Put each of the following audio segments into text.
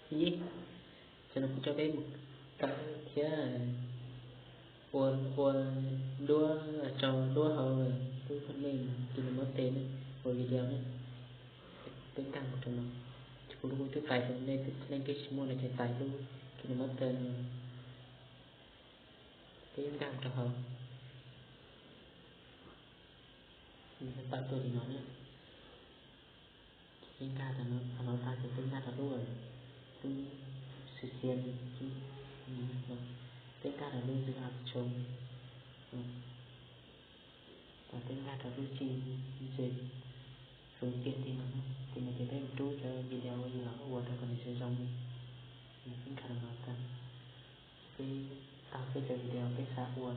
Yij, tam no kuv coj peb mus kawm thiab ua, ua duab, tso duab hauv lub phab nej KineMaster ne, ua video ne. Peb nkag mus rau no, kuv lub kuv twb tais rau nej, leej twg tsis muaj no ces tais lub KineMaster no, peb nkag mus rau hauv, tawm tuaj li no na. Ces peb nkag tau no, tau no tag ces peb nkag rau lub, lub xwm xiav, peb nkag rau lub zaj tshoob, peb nkag rau lub tsis ntseg, xoom tiam li no, ces no ces peb rub cov video los ua rau kom nws zoo zoo li. Peb nkag rau no tag, peb tau peb cov video peb xav ua,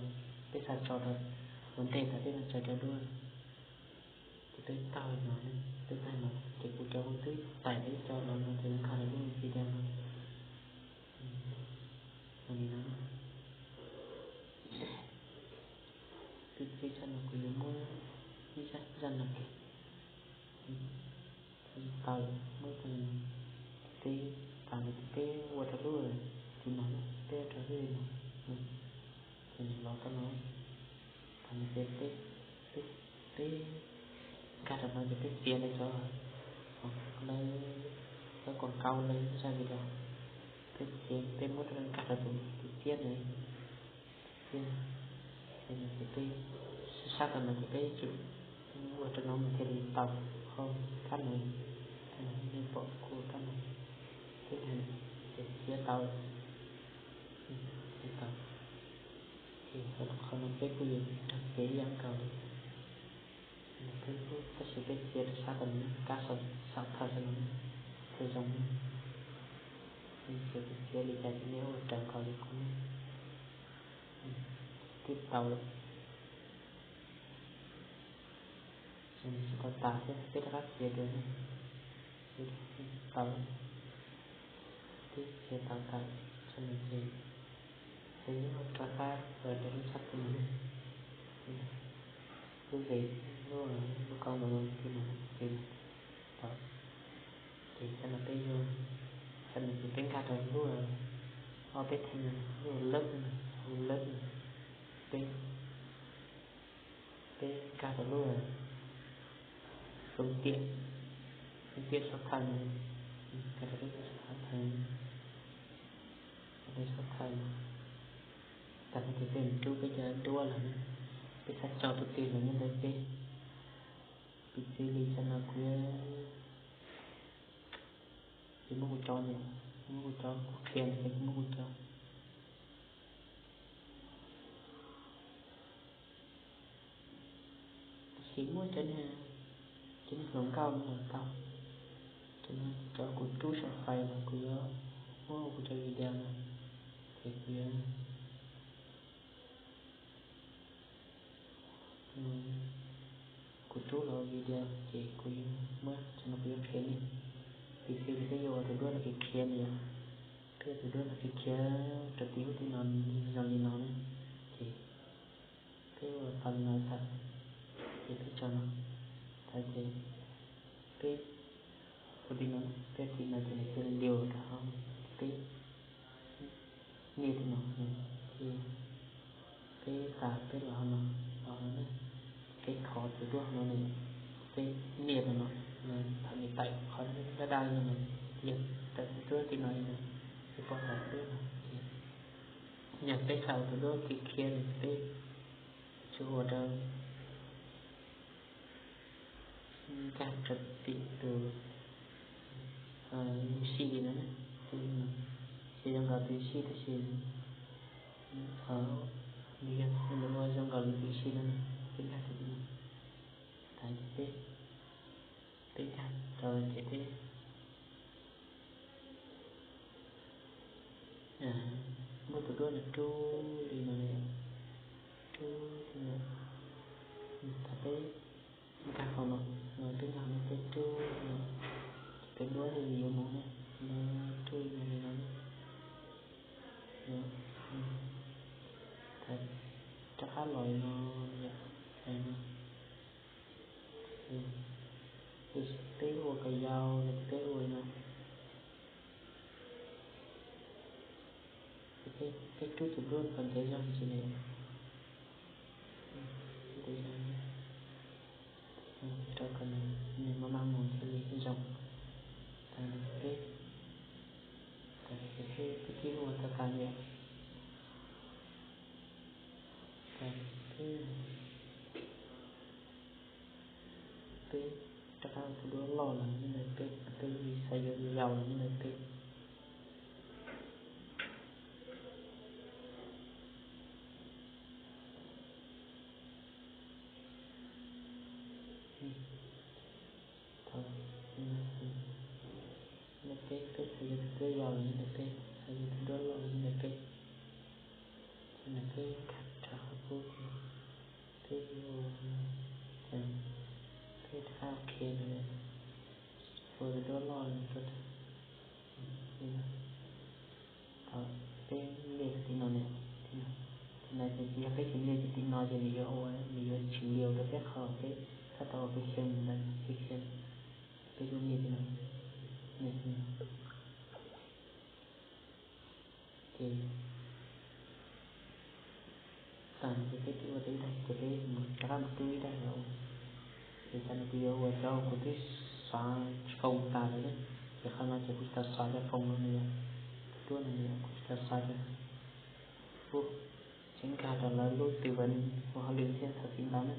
peb xav tso rau ua ntej tas peb mam tso cov duab. Ces peb taug no, peb taug no ces kuv cov kuv twb tais peb cov los no ces nkag rau lub video no. Li no, peb txhij tshaj no kuv yuav muab ib zaj no ke, tau muab tag no, peb tas no ces peb ua rau lub li no, peb ua rau lub li no, ces nws los tau no. Tag no ces peb, peb, peb nkag rau no ces peb txiav lawv cov, lawv, lawv quảng cáo lawv zaj video, peb txiav peb muab rau nkag rau tus, tus txiab ntawd, tus txiab, ces peb sab tau no ces peb tsum ua rau no nws thiaj li tau qhov kab no, nej pom kuv kab no, peb nkag ces txiav tau, txiav tau, ces qhov no peb kuj yuav nrog kev ib yam nkaus li. Peb, tab sis peb txiav rau sab tau no, kab saum thawj no thiaj zoo, ces txiav li cas ces nej ua raws nkaus li kuv, twb tau lawm. Tsis tau tas thiab peb rov qab txiav dua, tau, twb txiav tau tas, tso no ces peb rov qab ua rau lub sab tim no, lub zes, lub, lub koob no tim no, ces tau. Ces tso no peb yuav, tso no ces peb nkag rau lub, ob peb theem no, lub lab no, lub lab no, peb, peb nkag rau lub xoom tiam, xoom tiam sab thawj no, nkag rau lub xoom tiam sab thawj no, tag no ces peb mus rub peb cov duab los na, peb xav tso tus twg los nyob ntawd peb. Piv txwv li tso no kuv yuav, kuv muab kuv cov ntawm, kuv muab kuv cov kuv qhia ntawm ces kuv muab kuv cov, tab sis muab cov niag, cov niag hluas nkauj no los tau. Cov no cov kuv rub saum fais los kuv yuav muab ua kuv cov video no, ces kuv yuav, kuv rub los video ces kuv yuav muab cov no kuv yuav qhia nej. Piv txwv li peb yuav ua tus duab no kev khiav ntawd, peb ua tus duab no kev khiav rau tim ub tim no zoo li no na, ces peb ua tau li no tag, ces peb tso no tag ces peb ua li no, peb ua li no ces nws cia li liu rau hauv, peb nias li no, ces peb tas peb los hauv no, los hauv no na, peb thov tus duab hauv no, peb nias rau no, thaum nws tawm qhov daj daj li no, yog tawm tus duab tim no li no, peb pom tau tus duab no ces yog peb xav ua tus duab kev khiav no peb tsuas ua rau nkag rau tim tus, tus sij li no na, ces zoo nkaus tus sij tab sis, nws yog nws ua zoo nkaus li tus sij no na, peb nkag rau tim no, tas ces peb, peb nkag rau ces peb muab tus duab no rub li no, rub li no, tas peb nkag hauv no, peb nkag hauv no peb rub li no, ces peb duab thiaj li yuav mus na, no rub li no li no na, rov qab los li no, no, peb ua kom yau no ces peb ua li no. Peb rub tus duab kom ntev zog ntsis li, ntev zog, rau kom nws maj maj mus thiaj li zoo. Tas no ces peb, tas no ces peb, peb twb ua tau tas li. Tas peb, peb rov qab ua tus duab loj los nyob ntawm peb, peb xav yuav yau los nyob ntawm peb. Thaum ntawm peb, peb xav yuav tus duab yau los nyob ntawm peb, xav yuav tus duab loj los nyob ntawm peb. Ces ntawm peb nkag rau qhov qub ces peb, peb rov qab qhia ntawd, ua tus duab loj li rau tod. Thaum peb liaj tim no ne, tim no, tim no ces yog peb tsis liaj tim no ces nws yuav ua, nws yuav tsis liaj rau peb qhov peb tab tom ua peb xyeem ntawd, peb xyeem, peb lub liaj tim no, liaj tim no. Ces tas no ces peb twb ua tau ib daim, ces peb mus rov qab mus rub ib daim los ua. Ces tas no kuv yuav ua cov kuv twb xav foom tas lawm ne, ces qhov no ces kuv tsis tau xav cov foom no nws yog, tus duab no nws yog kuv tsis tau xav cov. Ub, tseem nkag rau lawv lub tư vấn ua hauj lwm thiab thaum txiv ntau na.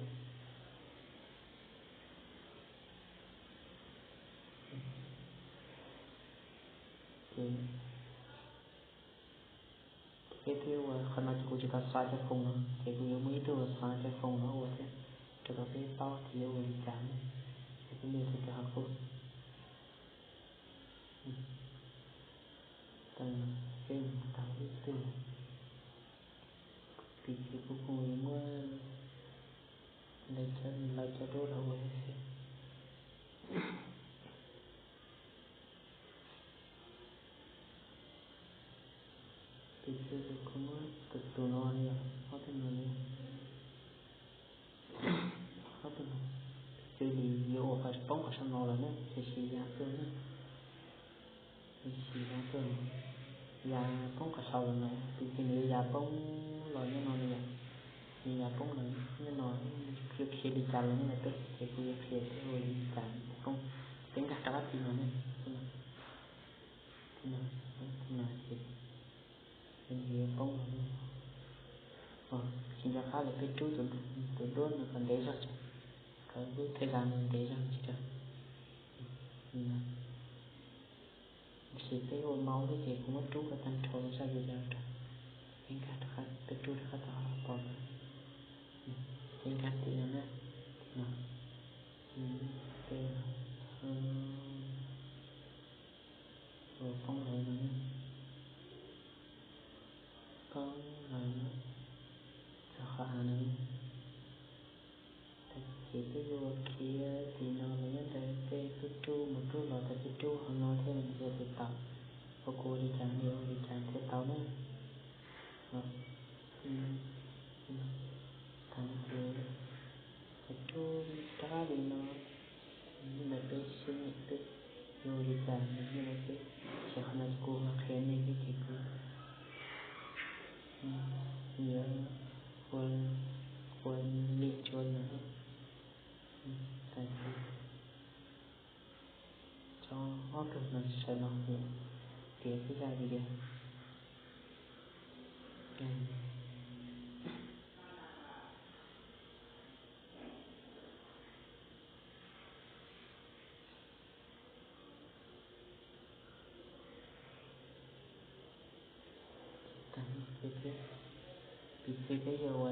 Ces peb twb ua qhov no ces kuv tsis tau xav cov foom no, ces kuv yuav muaj ib tug xav cov foom no ua thiab, rau qhov peb paub tias yuav ua li cas ne, ces peb liaj rau cov qhov qub. Peb mus tau ib tug, piv txwv kuv kuj yuav muab lawv cov duab los ua thiab xwb. Piv txwv kuv muab tus, tus no li, ob tug no li, ob tug no, piv txwv li yuav ua qhov poob qhov saum no los ne, tiam sis ya tuaj ne, tiam sis ya tuaj, ya poob qhov saum los no, piv txwv nws yuav ya poob los nyob no li yom, nws ya poob los nyob no, yuav qhia li cas los nyob no peb ces kuv yuav qhia peb ua li cas poob, peb nkag rov qab tim no ne, tim no, tim no ces nws yuav poob los. Tsis nco qab lawm, peb rub tus duab no kom ntev zog, kom lub thời gian no ntev zog tsis rau. Tiam sis peb ua mau xwb ces kuv muab rub kom tag nrho zaj video rau. Peb nkag rov qab, peb rub rov qab tau qhov no, peb nkag tim no na, tim no, peb ua poob lawv no, poob lawv no, rau qhov av no. Ces peb yuav khiav tim no los nyob ntawd, peb rub rub mus rub los tas peb rub hauv no thiab ntxias tus tau, ua kuv ua li cas nws ua li cas thiaj tau na. Thaum no ces peb rub rab li no, ntawm peb xib nyem peb yuav ua li cas nws yeej ua peb, ces qhov no ces kuv qhia nej xwb ces kuv yuav ua, ua li tsuas no. Tso ob tug no sawv no tiav xwb zaj video. Piv txwv peb yuav ua,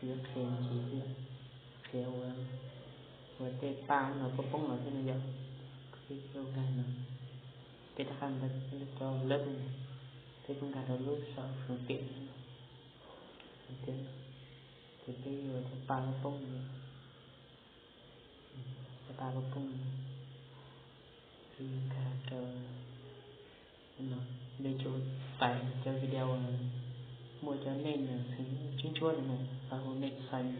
yuav qhia ntsis xwb, qhia ua, ua tej paj no poob poob los thiab no yom. Peb yuav nkag no, peb rov qab nkag cov lab no, peb kuj nkag rau lub saum hauv tiam no, tiam no, ces peb yuav cov paj poob poob no, cov paj poob poob no, peb yuav nkag rau no, peb tsuas tais cov video muaj cov nej na, tseem ntsuab ntsuab no na, pab hu nej xais,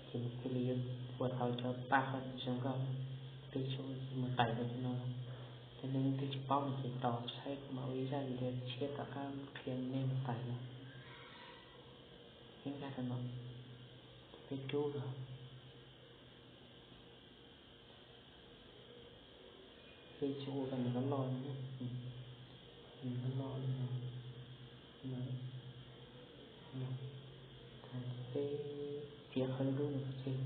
ces nws thiaj li yuav ua tau cov paj qhov zoo nkauj. Peb tsuas mus tais rau cov no. Yog nej leej twg tsis paub no ces tos saib kuv mam ua ib zaj video tshiab tom qab qhia nej mus pais yom. Peb nkag rau no, ces peb rub los, peb tsis ua kom nws loj loj li, nws loj loj li no, no, no, peb txiav qhov dub dub no pov tseg.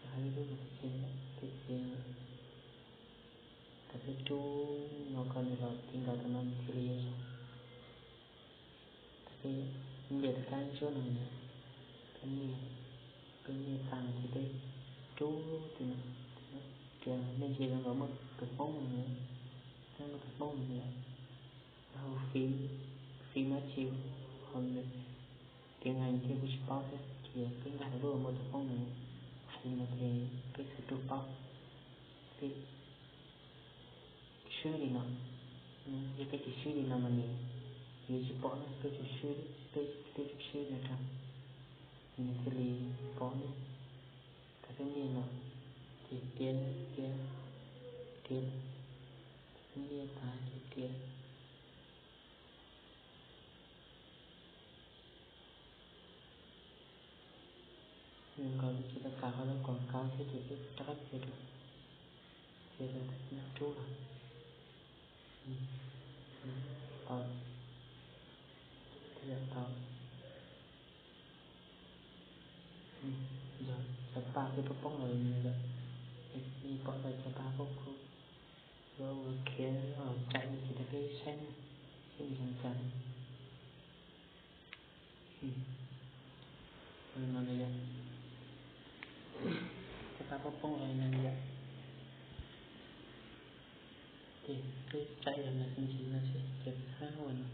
Txiav qhov dub dub no pov tseg, peb txiav, thaum peb rub no kom nws los ti nkaus rau no nws thiaj li zoo. Thaum peb nias rau kab ntsuab no, peb nias, peb nias tas no ces peb rub tim no, tias nej ntsia zoo nkaus muaj tus Hmoob no, muaj tus Hmoob no, hu phím, phím dab tsi, ho nws tiếng Anh thiab kuv tsis paub thiab, ces peb nkag rau lub uas muaj tus Hmoob no, phím no ces peb txhais rub paub, peb swb li no. Yog peb tsis swb li no mas nws yuav tsis pom na, peb tsum swb, peb, peb tsum swb no rau, nws thiaj li pom ne. Thaum peb nias no, ces tiav, tiav, tiav, peb nias tas ces tiav. Nws nkaus li tsis tau kam qhov lub quảng cáo thiab ces peb rov qab txiav rau, txiav rau rub los. Tau, tau. Yog cov pa twb poob poob los li no lawm, nej pom tau cov pa poob poob, yuav ua khiav los tsaim no ces rau peb saib na, seb nws zoo cas. No yog cov pa poob poob los li no yom. Ces peb tsaim los no xwb ntsis no seb ces peb hab ua no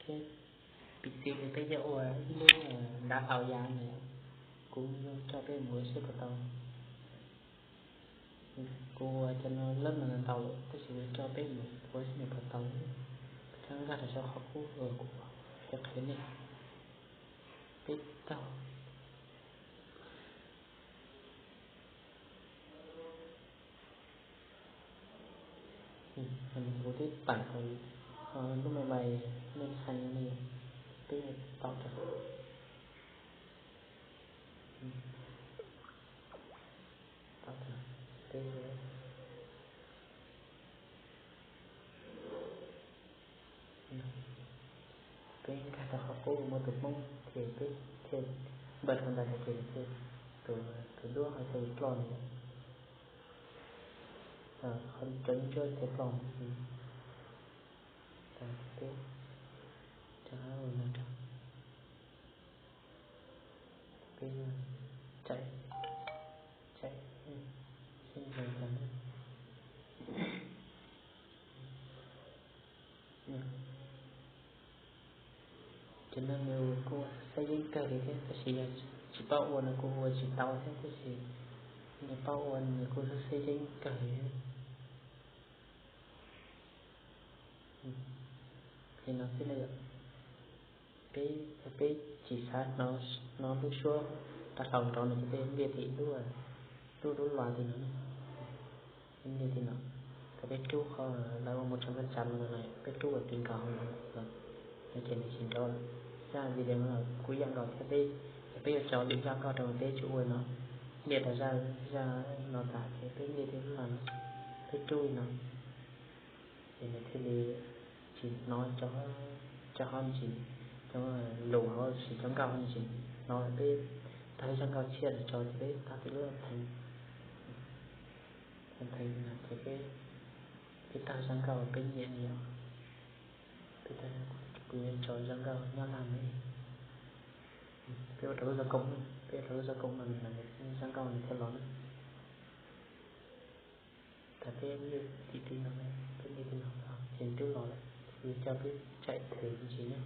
thiab. Piv txwv tias peb yuav ua ib lub ntav hlau yav no, kuv coj peb mus ua seb puas tau. Kuv ua cov no lab no ntau lawm tab sis kuv coj peb mus ua seb nws puas tau. Peb rov nkag rau saum qhov qub uas kuv qhia nej, peb taug. Kuv twb tải tau lub me bài, lub xanh no, peb tau tau. Tau tau. Peb, peb nkag rau qhov qub muaj tus Hmoob ces peb thiaj npaj rau ntawd ces tus, tus duab ho thiaj li ploj li. Qhov cov ntsuab thiaj ploj. Peb rov qab ua no rau. Peb tsaim, tsaim, seb zoo cas. Cov no nws kuj ua xab yeeb kawg li thiab tab sis yog tsis paub ua no kuj ua tsis tau thiab tab sis yog paub ua nws kuj xab yeeb kawg li thiab. Li no xwb na yom. Peb, peb tsis xav hnov lub suab rov hlau nrov no ces peb ntiaj teb ib lub, lub lub luas tim no, peb ntiaj teb no, thaum peb rub qhov lawv ua mus tshaj npab tsav no, peb rub ua ti nkaus no, no ces nws tsis nrov lawm. Zaj video no kuj yam nkaus thiab, peb, yog peb yuav tso lwm zaj nkauj rau peb tsum ua no, ntiaj teb zaj, zaj no tas ces peb ntiaj teb lub luas no, peb rub li no. Ces nws thiaj li tsis hnov cov, cov hauv ntsis, cov lus hauv ntsis, cov nkauj hauv ntsis, hnov peb tag zaj nkauj tshiab los tso ces peb tag peb lub theev, theev no ces peb, peb tag zaj nkauj peb nyiam li os. Peb tag, kuv yuav tso zaj nkauj nyob laj no, peb ua rau lub xov tooj, peb ua rau lub xov tooj no, zaj nkauj nws thiaj los na. Thaum peb ntiaj teb no, peb ntiaj teb no ces nws twb los lawm, kuv coj peb tsaim thwm ntsis na.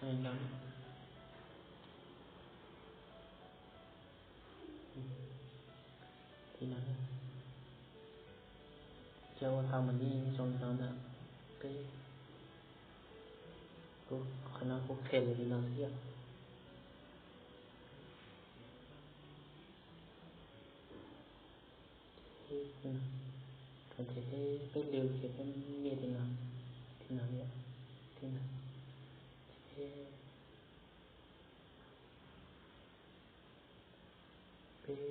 Li no, ces ua tau mas yeej zoo li no ntag. Peb, qhov no kuv qhia lawm li no xwb yom. Ces peb liu ces peb nias li no, li no, li no, ces peb, peb,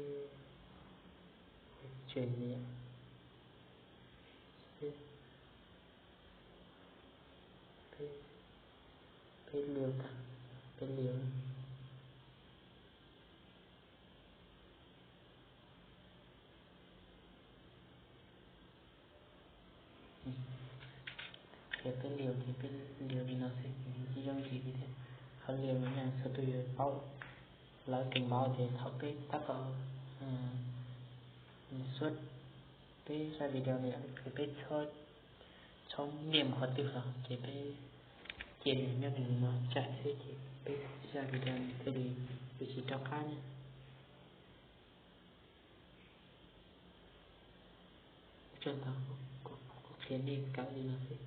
peb tseem li, peb, peb, peb liu tag, peb liu. Ces peb liu ces peb liu li no xwb, tsis zoo ntsis li thiab. Qhov liu no txhua tus yuav paub, lawv tseem paub tias thaum peb tab tom suab peb zaj video no ces peb txhob nias mus qhov twg los ces peb cia nws nyob nws no tsam xwb ces peb zaj video no thiaj li yuav tsis rov qab na. Ua tsaug ntau, kuv qhia nej kawm li no xwb.